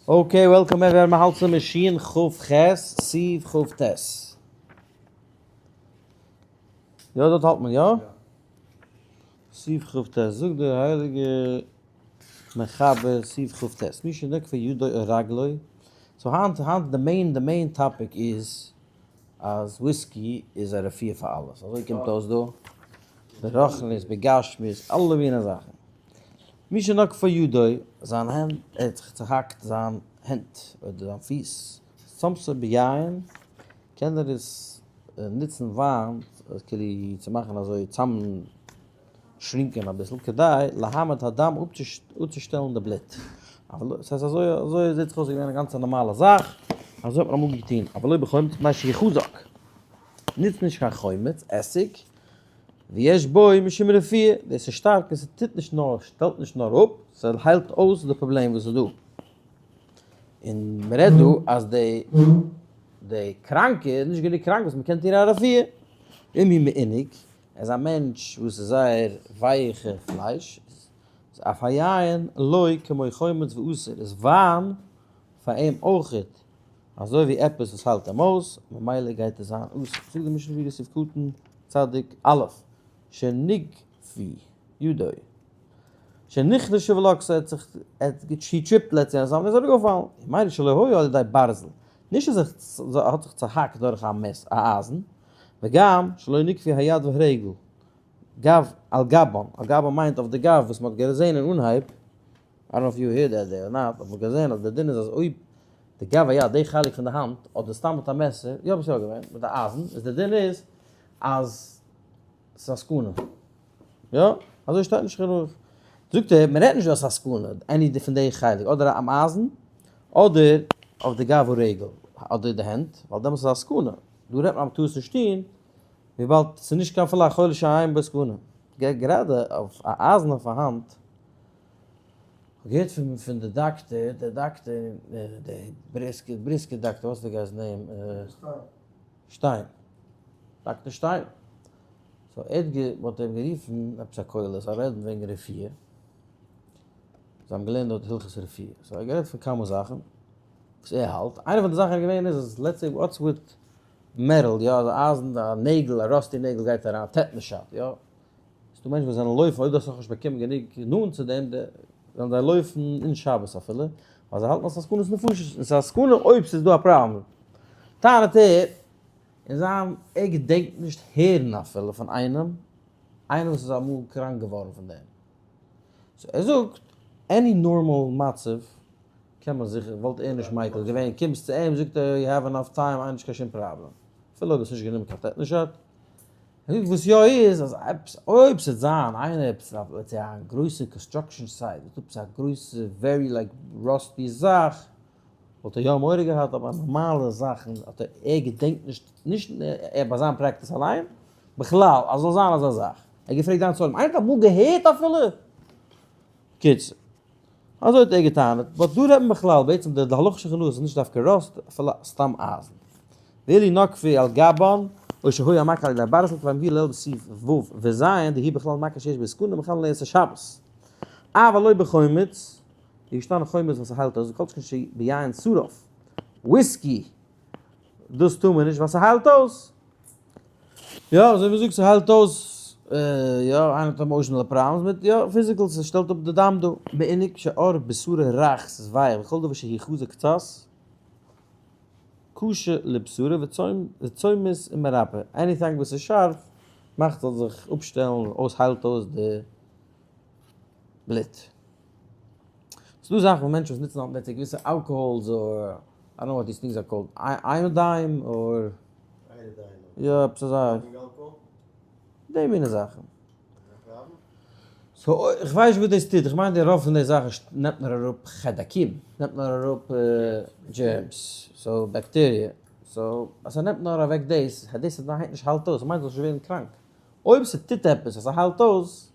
Okay, welcome everyone, מ'האלט צו מאשין כ ח, סי' כ ט. יא דארט האלט מען, יא? סי' כ ט, זאגט דער הייליגער מחבר סי' כ ט, מי שנקפה ידו או רגלו, so היינט היינט די main די main topic איז אז וויסקי איז א רפואה פאר אלעס, אזוי קומט אויס דא, ברוחניות בגשמיות אלע מיני זאכן. מי שנקפה ידו, זיין הענט, ער האט זיך צוהאקט זיין הענט אדער זיין פיס, צומצה ביין, קען ער עס נוצן וויין כאילו צו מאכן אזוי צאם שרינקען אביסל, כדי להעמיד הדם אפצושטעלן די בלוט. אבל ס'הייסט אזוי אזוי זעט זיך אויס איז געווען א גאנצע נארמאלע זאך, אזוי האט מען אמאל געטון, אבל לא בחומץ מפני שהוא חזק. נוץ נישט קיין חומץ, עסיג, ויש בו משום רפואה, דאס איז שטארק און ס'טוט נישט נאר, שטעלט נישט נאר אפ, ס'היילט אויס די פראבלעם וואס איז דא. און מ'רעדט דא אז די די קראנקע איז נישט גענוג קראנק וואס מ'קען טון א רפואה. אם הוא מעונג, ער איז א מענטש וואס איז זייער ווייעכע פלייש, איז אף היין לא כמו חומץ ואסור, איז וויין פאר אים אויכעט אזוי ווי עפעס וואס היילט אים אויס, ממילא גייט עס זיין אסור. זאגט די משנה ברורה סעיף קטן צדיק א', שנגפו ידו, שנכנס ולקתה, ער האט זיך, ער האט געטריפט לעצט יאר און איז אראפגעפאלן, ומראה שלא היה על ידי ברזל, נישט אז ער האט זיך צוהאקט דורך א מעס, א אייזן, וגם שלא נקפו היד והרגל, גב על גבן, על גבן מיינט אויף די גב וואס מען האט געזען אין אנהייב, I don't know if you hear that there or not, האט מען געזען אז די דין איז אז אויב די גב היד, די חלק פון די האנט, אדער סתם מיט א מעסער, יא ביסט יא געווען, מיט די אייזן, איז די דין איז אז ס'איז א סכנה. יא, אזוי שטייט אין שולחן ערוך. זאגט ער, מען רעדט נישט דא אז ס'איז א סכנה, any פון די חלק, אדער א אייזן, אדער אויף די גב הרגל, אדער די הענט, ווייל דעמאלטס איז א סכנה. דא רעדט מען אז מ'טאר עס נישט טון, וויבאלד ס'איז נישט קיין אפילו א חולה שאין בו סכנה. גראדע אויף א אייזן אויף א האנט, כ'האב געהערט פון פון די דאקטער, די דאקטער, די בריסקער, בריסקער דאקטער, what's the guy's name? שטיין. דאקטער שטיין. so ער האט גע, מ'האט אים גערופן עפעס א כולל זאל רעדן וועגן רפואה. זיי האבן געלערנט דארט הלכות רפואה. so ער האט גערעדט פון כמה זאכן וואס ער האלט. איינע פון די זאכן איז געווען איז אז let's say what's with metal, יא, אז אייזן, א נעגל, א rusty נעגל גייט אריין, tetanus shot, יא. ס'דא מענטשן וואס זענען לויפן, אויב דו האסט נאכנישט באקומען גענוג נאנט צו דעם, וועלן זיי לויפן אין שבת אפילו, ווייל זיי האלטן אז ס'איז א סכנת נפשות, און ס'איז א סכנה אויב ס'איז דא א פראבלעם. טענה'ט ער, אין זיין, ער געדענקט נישט הערן אפילו פון איינעם, איינער וואס איז אמאל קראנק געווארן פון דעם. so ער זאגט, any normal מצב קען מען זיכער, וואלט ער נישט מיקל געווען, קומסט צו אים זאגט ער you have enough time, איי נישט קיין שום פראבלעם. אפילו אויב האסט נישט גענומען קיין tetanus shot. זאגט וואס יא איז אז עפעס אויב ס'וועט זיין איינער עפעס א let's say א גרויסע construction site וואס עפעס א גרויסע very like rusty זאך וואלט ער יא מורא געהאט אבער נארמאלע זאכן האט ער ער געדענקט נישט נישט ער ביי זיין practice אליין בכלל אז זאל זיין אזא זאך ער האט געפרעגט די גאנצע עולם איינער האט אמאל געהערט אפילו? קיצור. אזוי האט ער געטענה'ט, but דא רעדט מען בכלל, בעצם די הלכה שולחן ערוך איז נישט דווקא ראסט, אפילו סתם אייזן. ואילו נקפו על גבן, או שהיה המכה על ידי ברזל כבר מבואר לעיל בסעיף ו' וז', דהיא בכלל מכה שיש בה סכנה מכאן לעשות שבת. אבל לא בחומץ, איז געשטאנען חומץ וואס ס'היילט אויס, וכל שכן שביין שרף. וויסקי, דאס טאר מען נישט ווייל ס'היילט אויס. יא, אזוי ווי זאגסט ס'היילט אויס, יא, איינער האט emotional problems מיט, יא, physical, ס'שטעלט אפ די דם דא. מעונג שעור בשרו רך, ס'איז ווייך, וכל דבר שהוא חזק קצת, קשה לבשרו וצומת ומרפא, anything וואס איז שארף, מאכט זאל זיך אפשטעלן, אויס היילט אויס די בלוט. ס'דא זאכן וואס מענטשן וואס נוצן היינט בעצם געוויסע alcohols or I don't know what these things are called, iodine or יא עפעס אזא די מינע זאכן. so איך ווייס נישט וואס דאס טוט, איך מיין די רוב פון די זאכן נעמט נאר אראפ חיידקים, נעמט נאר אראפ germs, so באקטעריע, so אז ס'נעמט נאר אוועק דאס, דאס מיינט נישט היילט אויס, ס'מיינט זאלסט נישט ווערן קראנק. אויב ס'טוט עפעס אז ס'היילט אויס,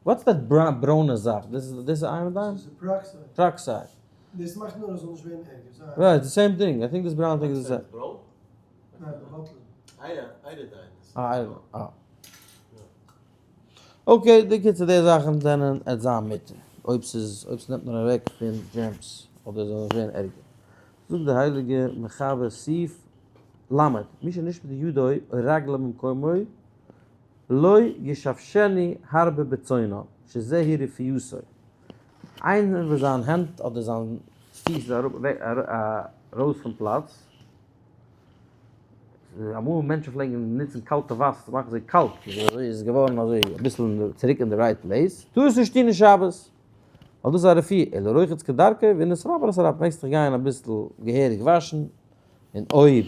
what's that ברוינע זאך? דאס איז דאס איז iodine? דאס איז peroxide. Peroxide. דאס מאכט נאר עס זאל נישט ווערן ערגער. Right, the same thing. I think this brown thing is the same. ברוין? ניין, די bottle. Iodine איז. אה, iodine. אה. Okay, די קיצור די זאכן זענען עט זיין מותר. אויב ס'איז, אויב ס'נעמט נאר אוועק פון germs. אדער זאל נישט ווערן ערגער. זאגט די הייליגע מחבר סעיף ל', מי שנשמט ידו או רגלו ממקומו לא ישפשני הרבה בצונן, שזה היא רפואתו. איינער וואס זיין הענט אדער זיין פיס איז ארויס פון פלאץ, אמאל מענטשן פלעגן נוצן קאלטע וואסער צו מאכן זיי קאלט, אזוי איז עס געווארן אזוי אביסל צוריק אין די right place, טאר עס נישט טון אין שבת, ווייל דאס איז א רפואה, אלא רוחץ כדרכו ונתרפא נתרפא, מעגסט דיך גיין אביסל געהעריג וואשן, און אויב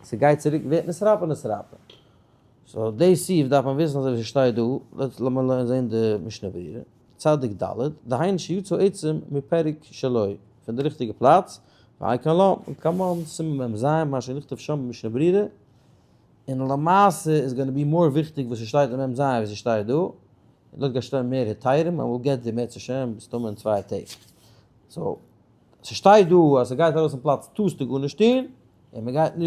ס'גייט צוריק ווערט נתרפא נתרפא. so די סעיף דארף מען וויסן אזוי ווי ס'שטייט דא, לאמיר זען די משנה ברורה, צדיק ד', דהיינו שיצא עצם מפרק שלו, פון די ריכטיגע פלאץ, ועיין כאן לקמן סימן מ ז מה שנכתב שם במשנה ברורה, און למעשה איז gonna be more וויכטיג וואס ס'שטייט אין מ ז ווי ס'שטייט דא, און דארט גייט שטיין מער היתרים, און we'll get there מערצעשעם מסתמא אין צוויי טעג. so, ס'שטייט דא אז ס'גייט ארויס פון פלאץ טארסטו גארנישט טון, און מ'גייט נישט.